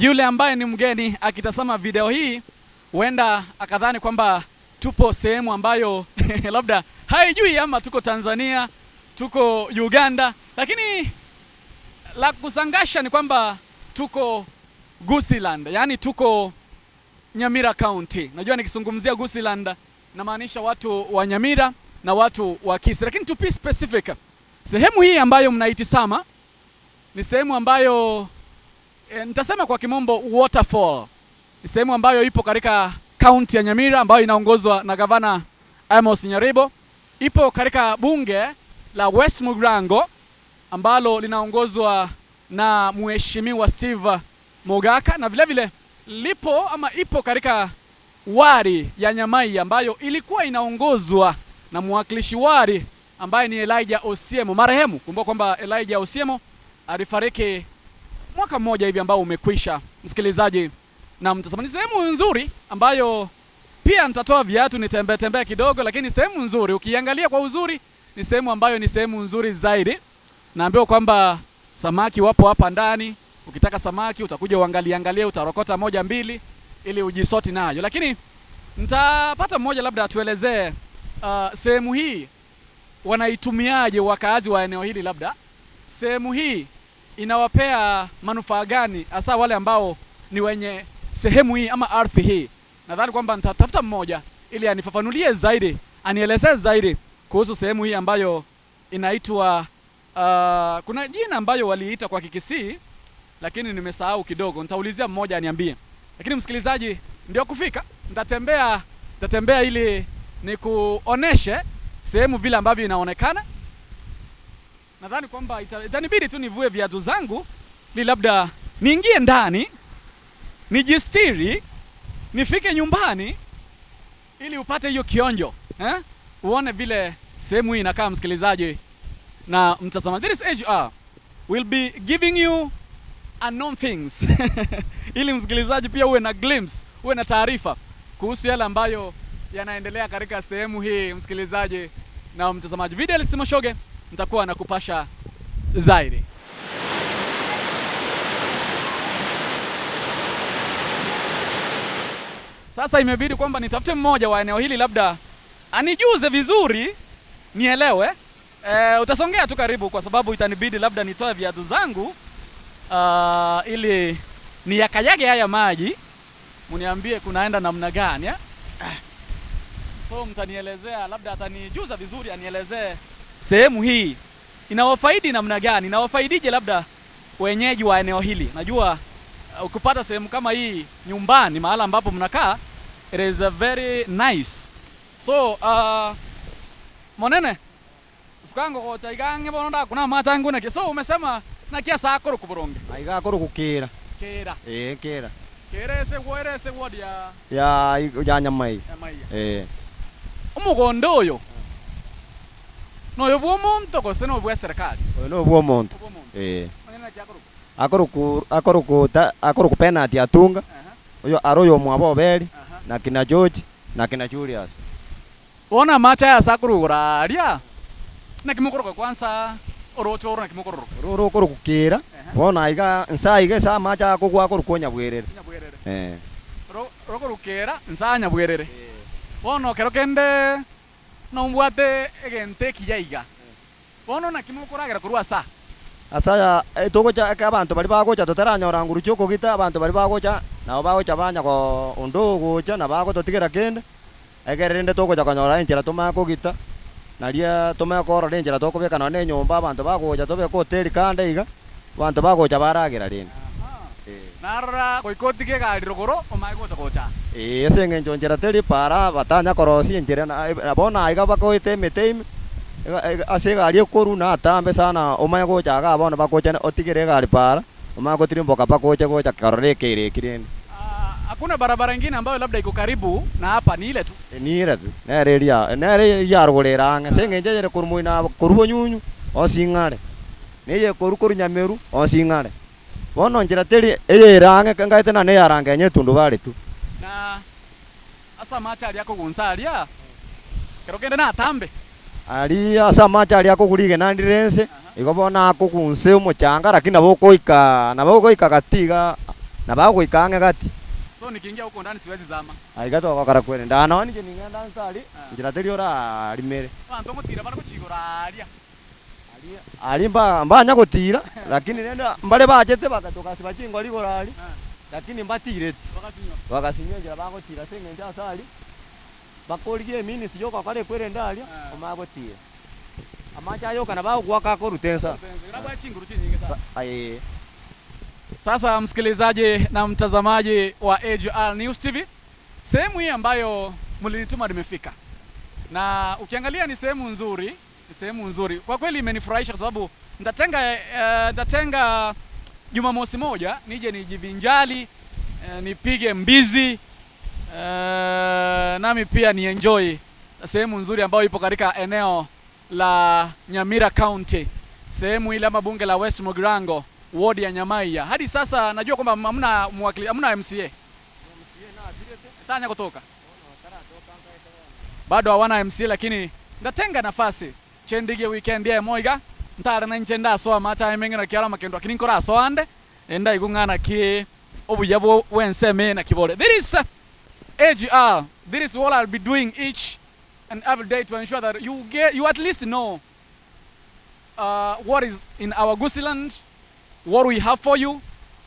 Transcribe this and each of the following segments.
Yule ambaye ni mgeni akitazama video hii huenda akadhani kwamba tupo sehemu ambayo labda haijui ama tuko Tanzania, tuko Uganda, lakini la kushangaza ni kwamba tuko Gusiiland, yaani tuko Nyamira County. Najua nikizungumzia Gusiiland namaanisha watu wa Nyamira na watu wa Kisii, lakini to be specific, sehemu hii ambayo mnaitizama ni sehemu ambayo nitasema kwa kimombo waterfall. Ni sehemu ambayo ipo katika kaunti ya Nyamira ambayo inaongozwa na gavana Amos Nyaribo. Ipo katika bunge la West Mugirango ambalo linaongozwa na Mheshimiwa Steve Mogaka, na vile vile lipo ama ipo katika wadi ya Nyamai ambayo ilikuwa inaongozwa na mwakilishi wadi ambaye ni Elijah Osiemo marehemu. Kumbuka kwamba Elijah Osiemo alifariki mwaka mmoja hivi ambao umekwisha, msikilizaji na mtazamaji. Sehemu nzuri ambayo pia nitatoa viatu nitembee tembee kidogo, lakini sehemu nzuri ukiangalia kwa uzuri, ni sehemu ambayo ni sehemu nzuri zaidi. Naambiwa kwamba samaki wapo hapa ndani. Ukitaka samaki utakuja uangalie angalie, utarokota moja mbili ili ujisoti nayo, lakini nitapata mmoja labda atuelezee sehemu hii wanaitumiaje wakaaji wa eneo hili, labda sehemu hii inawapea manufaa gani hasa wale ambao ni wenye sehemu hii ama ardhi hii. Nadhani kwamba nitatafuta mmoja ili anifafanulie zaidi, anielezee zaidi kuhusu sehemu hii ambayo inaitwa kuna jina ambayo waliita kwa Kikisii lakini nimesahau kidogo, nitaulizia mmoja aniambie. Lakini msikilizaji, ndio kufika, nitatembea ili nikuoneshe sehemu vile ambavyo inaonekana. Nadhani kwamba itanibidi tu nivue viatu zangu ili labda niingie ndani nijistiri, nifike nyumbani ili upate hiyo kionjo, eh? Uone vile sehemu hii inakaa, msikilizaji na mtazamaji. This is HR will be giving you unknown things ili msikilizaji pia uwe na glimpse, uwe na taarifa kuhusu yale ambayo yanaendelea katika sehemu hii, msikilizaji na mtazamaji. Videl Simoshoge nitakuwa nakupasha zaidi. Sasa imebidi kwamba nitafute mmoja wa eneo hili labda anijuze vizuri nielewe. Utasongea tu karibu kwa sababu itanibidi labda nitoe viatu zangu ili niyakanyage haya maji, muniambie kunaenda namna gani, eh? So mtanielezea, labda atanijuza vizuri, anielezee sehemu hii inawafaidi namna gani, inawafaidije labda wenyeji wa eneo hili. Najua ukipata sehemu kama hii nyumbani, mahala ambapo mnakaa, it is a very nice. So monene sukango gocha igange bono ndakuna machangu naki. So umesema nakia sakoro kuboronge Aiga akoro gukira. Kera. Eh, kera. Kera ese gwere ese wodi ya Ya Nyamai. Nyamai. Eh. Omugondo oyo noyo bwo omonto gose no bwa serikali? Oyo no bwo omonto. Bwo omonto. Eh. Monene naki akoro. Akoro akoro ta akoro penalty atunga. Oyo aroyo mwabo oberi na kina George na kina Julius. Ona macha ya sakuru guraria nakimukoroka kwanza orocho oro nakimukororoka. Roro okoro gukira. Bona aiga nsa iga sa macha akogwa akoro konya bwerere. Nyabwerere. Eh. Rokorukera nsa nyabwerere. Bono kero kende nombwate egente kiyaiga. Bono nakimukoragera korwa sa. Asaya togocha abantu bari bagocha totaranyora nguru choko gita abantu bari bagocha nabo bagocha banya ko ondo gocha na bagototigera kende egerende togocha konyora enchera tomako gita naria tomako rora enchera tokobeka none nyomba abantu bagocha tobeka hoteli kande iga abantu bagocha baragera rende. Narra goikotige gari rogoro omae gocha gocha. Eh, ese engencho enchera teri para batanya korosi enchera na bona iga bakoete emete ime ase egari ekoru na atambe sana omae gocha iga bono bagocha otigere egari para omae gotirimboka bagocha gocha karora ekeire ekirende. Hakuna barabara ingine ambayo labda iko karibu na hapa, ni ile tu. Ni ile tu. Nere ria, nere ya rugorera anga senge nje koru na koru nyunyu osingare. Neye koru koru nyameru osingare. Bono njira teri eyera anga kangaite na ne yaranga nye tundu bale tu. Na asa macha yako gunsaria. Kero kende na atambe. Ali asa macha yako kulige nandirense. Iko bona ko kunse omuchanga lakini nabo koika katiga Na bagoika ang'e gati. So nikiingia huko ndani siwezi zama. Aiga togokora kwerenda nonye inche ning'enda nse aria, Ah. nchera teri orarimere. Abanto ngotira bare gochigora aria. Aria mba mbanya gotira, lakini rende mbare bachete bagatokasiba chingori igoro aria, Ah. lakini mbatireti. Bagasinywa. Bagasinywa enchera bagotira ase eng'encho ase aria, bakorigia eminisi yogokora ekwerende aria, Ah. omanye gotira. Amache ayoka nabo agokwaka akoruta ensa. Nabwa chinguru chinyinge sana. Aye. Sasa msikilizaji na mtazamaji wa AGR News TV, sehemu hii ambayo mlinituma nimefika, na ukiangalia ni sehemu nzuri, ni sehemu nzuri kwa kweli, imenifurahisha kwa sababu nitatenga Jumamosi moja nije nijivinjali, nipige mbizi, nami pia ni enjoy sehemu nzuri ambayo ipo katika eneo la Nyamira County, sehemu ile ama bunge la West Mugirango, ward ya Nyamaiya. Hadi sasa najua kwamba hamna mwakili, hamna MCA tanya kutoka bado hawana MCA, lakini ndatenga nafasi chendige weekend ya moiga ntara na nche ndasoma acha emeng'eno kiara makendo lakini nkora asoande enda igung'ana ki obuya bwo wenseme na kibole. There is AGR. This is what I'll be doing each and every day to ensure that you at least know what is in our Gusiland, what we have for you.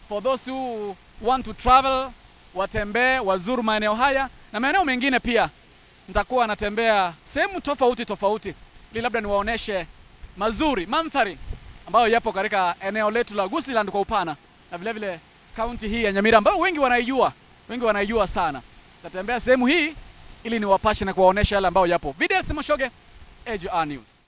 For those who want to travel, watembee, wazuru maeneo haya na maeneo mengine pia. Nitakuwa natembea sehemu tofauti tofauti ili labda niwaoneshe mazuri mandhari ambayo yapo katika eneo letu la Gusiland kwa upana na vile vile kaunti hii ya Nyamira ambayo wengi wanaijua sana. Nitatembea sehemu hii ili niwapashe na kuwaonesha yale ambayo yapo. Videl Simoshoge, AGR News.